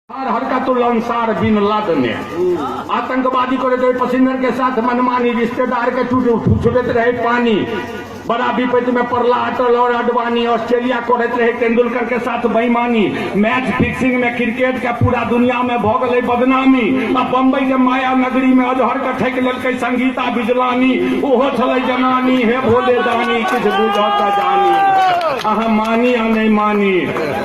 हर हरकतुल Ansar bin Laden ने आतंकवादी करैत रहे पसिंजर के साथ मनमानी, रिश्तेदार के छुबैत रहे पानी, बड़ा विपत्ति में पड़ला अटल और अडवाणी, ऑस्ट्रेलिया करैत रहे तेंदुलकर के साथ बेईमानी, मैच फिक्सिंग में क्रिकेट के पूरा दुनिया में भऽ गेलै बदनामी, आ बम्बई के माया नगरी में अजहर के ठकि लेलकै संगीता बिजलानी, ओहो छलै जनानी। हे भोले दानी, किछु बुझऽ तऽ जानी, अहाँ मानी आ नहि मानी,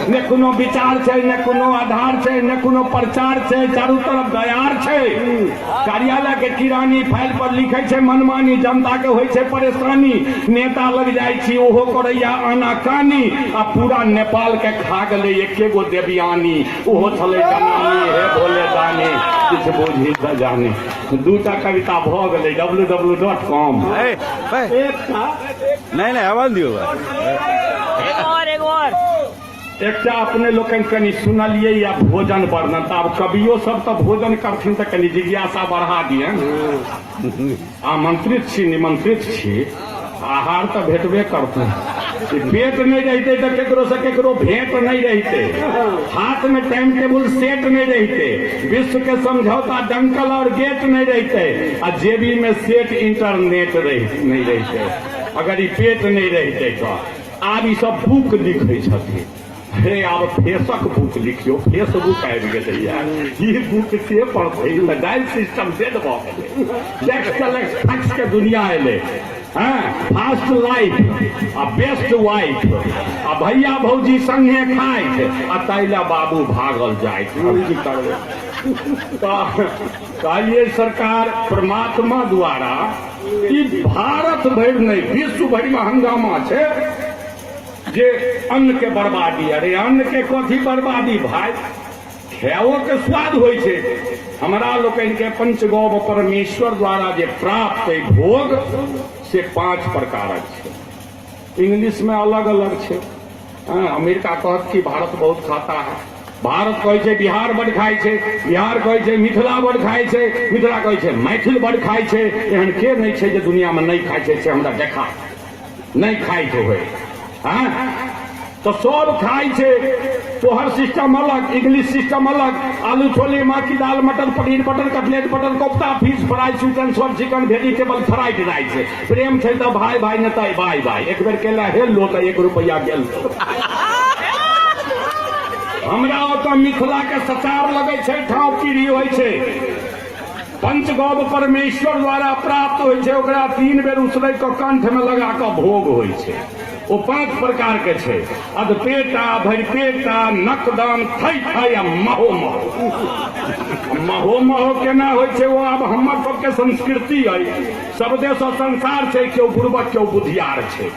ने कोनो विचार छै, ने कोनो आधार छै, ने कोनो प्रचार छै, चारू तरफ दयार छै। कार्यालय के किरानी फाइल पर लिखै छै मनमानी, जनता के होइ छै परेशानी, नेता लग जाइ छी ओहो करैया आना कानी, आ पूरा नेपाल के खा गेलै एके गो देवयानी, ओहो छलै जनानी। हे भोले दानी, किछु बुझी तऽ जानी। दूटा कविता भऽ गेलै। www.com। नहीं नहीं, आवाज दियो भाई। एगो और, एगो और। एकटा अपने लोकनि कनि सुनलियै या भोजन वर्णन, तऽ आब कवियो सब तऽ भोजन करथिन तऽ कनि जिज्ञासा बढ़ा दियनि। आमंत्रित छी, निमंत्रित छी, आहार तऽ भेटबे करतै। ई पेट नहि रहितै तऽ केकरो से केकरो भेंट नहि रहितै, हाथ में टाइम टेबुल सेट नहि रहितै, विश्व के समझौता डंकल और गेट नहि रहितै, आ जेबी में सेट इंटरनेट रहि नहि रहितै अगर ई पेट नहि रहितै तऽ। आब ई सब बुक लिखै छथिन। हे, आब फेसक बुक लिखियौ, फेसबुक आबि गेलैया, ई बुक के पढ़तै? तऽ डायल सिस्टम सेट भऽ गेलै, टेक्स्ट टेलेक्स फैक्स के दुनिया एलै। हँ, फास्ट लाइफ आ बेस्ट वाइफ आ भैया भौजी संगे खाइत आ ताहि लए बाबू भागल जाइत। आब की करबै? तऽ कहलियै, सरकार परमात्मा द्वारा ई भारत भरि नहि, विश्व भरिमे हंगामा छै जे अन्न के बर्बादी। अरे, अन्न के कथी बर्बादी भाई? खाओ के स्वाद होइ छै। हमरा लोकनि के पंचगौव परमेश्वर द्वारा जे प्राप्त अइ भोग, से 5 प्रकारक छै। इंग्लिश में अलग अलग छै। हँ, अमेरिका कहत कि भारत बहुत खाता है, भारत कहै छै बिहार बड खाइ छै, बिहार कहै छै मिथिला बड खाइ छै, मिथिला कहै छै मैथिल बड खाइ छै। एहन के नहि छै जे दुनिया में नहि खाइ छै, से हमरा देखा, नहि खाइत होय। हँ, तऽ सब खाइ छै। तोहर सिस्टम अलग, इंग्लिश सिस्टम अलग। आलू छोले माँ की दाल मटर paneer butter cutlet butter kofta fish fry sweet and sour chicken vegetable fried rice. प्रेम छै तऽ भाय भाय, नहि तऽ बाय बाय। एक बेर केला हेल लो तऽ 1 रुपैआ गेल। हमरा ओतऽ मिथिला के सचार लगै छै, ठाव पीढ़ी होइ छै, पंचगव परमेश्वर द्वारा प्राप्त होइ छै, ओकरा 3 बेर उसरै कऽ कंठ में लगा कऽ भोग होइ छै। ओ 5 प्रकार के छै: अधपेटा, भरिपेटा, नकदाम, थै थै आ महो महो। महो महो केना होइ छै, ओ आब हमर सबके संस्कृति अइ। सब देश संसार छै, केओ बुड़बक केओ बुधियार छै।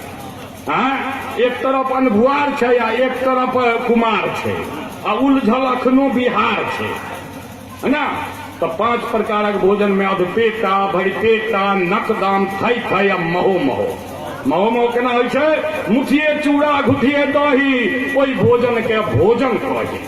हँ, एक तरफ अनभुआर छै आ एक तरफ कुमार छै आ उलझल अखनो बिहार छै, है ना? तऽ 5 प्रकारक भोजन में अधपेटा, भरिपेटा, नकदाम, थै थै आ महो महो। महो महो केना होइ छै? मुठिए चूड़ा घुठिए दही, ओहि भोजन के भोजन कही।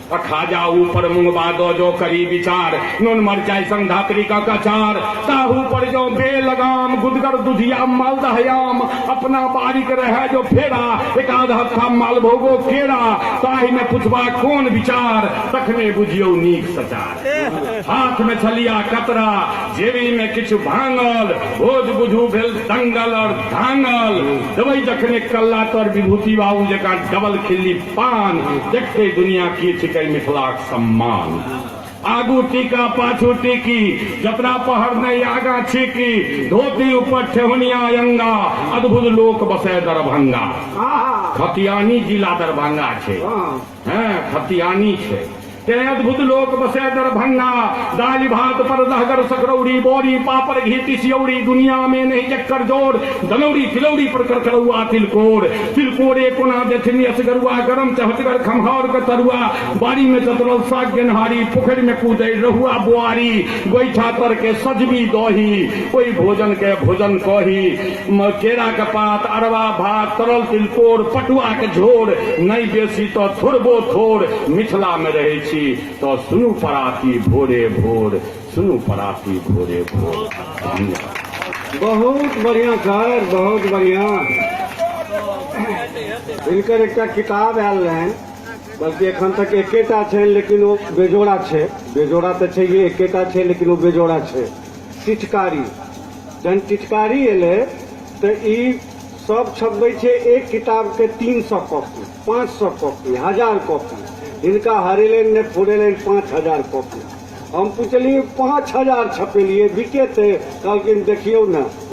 आ खाजा ऊपर मुंगबा दो जो करी विचार, नून मरचाई संग धात्री का कचार, ताहू पर जो बेलगाम गुदगर दुधिया मालदहयाम, अपना बारीक रहे जो फेरा, एक आध हत्था मालभोगो केरा, ताहि में पुछबा कोन विचार, तखने बुझियौ नीक सचार। हाथ में छलिया कतरा, जेबी में किछु भांगल, भोज बुझू भेल दंगल और धांगल। देबै जखने कल्ला तर विभूति बाबू जकाँ डबल खिल्ली पान, देखते दुनिया की छिकै मिथिलाक सम्मान। आगू टीका पाछू टीकी, जतरा पहर नहीं आगा छीकी, धोती ऊपर ठेहुनिया अंगा, अद्भुत लोक बसे दरभंगा। खतियानी जिला दरभंगा छै। हँ, खतियानी छै। तें अद्भुत लोक बसे दरभंगा। दालि भात पर दहगर सकरौरी, बड़ी पापड़ घी तिसियौरी, दुनिया में नहीं जक्कर जोर, दनौरी तिलौरी पर करकरौआ तिलकोर। तिलकोरे कोना देथिन असगरुआ, गरम चहटगर खमहार के तरुआ, बाड़ी में चतरल साग गेनहारी, पोखरि में कूदै रहुआ बुआरी, गोइठा तर के सजबी दही, ओहि भोजन के भोजन कही। केरा के पात, अरवा भात, तरल तिलकोर, पटुआ के झोर, नहीं बेसी तऽ थोड़बो थोड़। मिथिला में रहै छी तऽ सुनू पराती भोरे भोर, सुनू पराती भोरे भोर। धन्यवाद। बहुत बढ़िया सर, बहुत बढ़िया। हिनकर एकटा किताब आयल रहनि। बल्कि एखन तक एकेटा छै, लेकिन ओ बेजोड़ा छै। बेजोड़ा तऽ छै, एकेटा छै, लेकिन ओ बेजोड़ा छै। टिटकारी, जहन टिटकारी एलै तऽ ई सब छपबै छै एक किताबके 300 कॉपी, 500 कॉपी, 1000 कॉपी। हिनका हरेलनि नहि फुरेलनि 5000 कॉपी। हम पुछलियै, 5000 छपेलियै, बिकेतै? कहलखिन, देखियौ ने।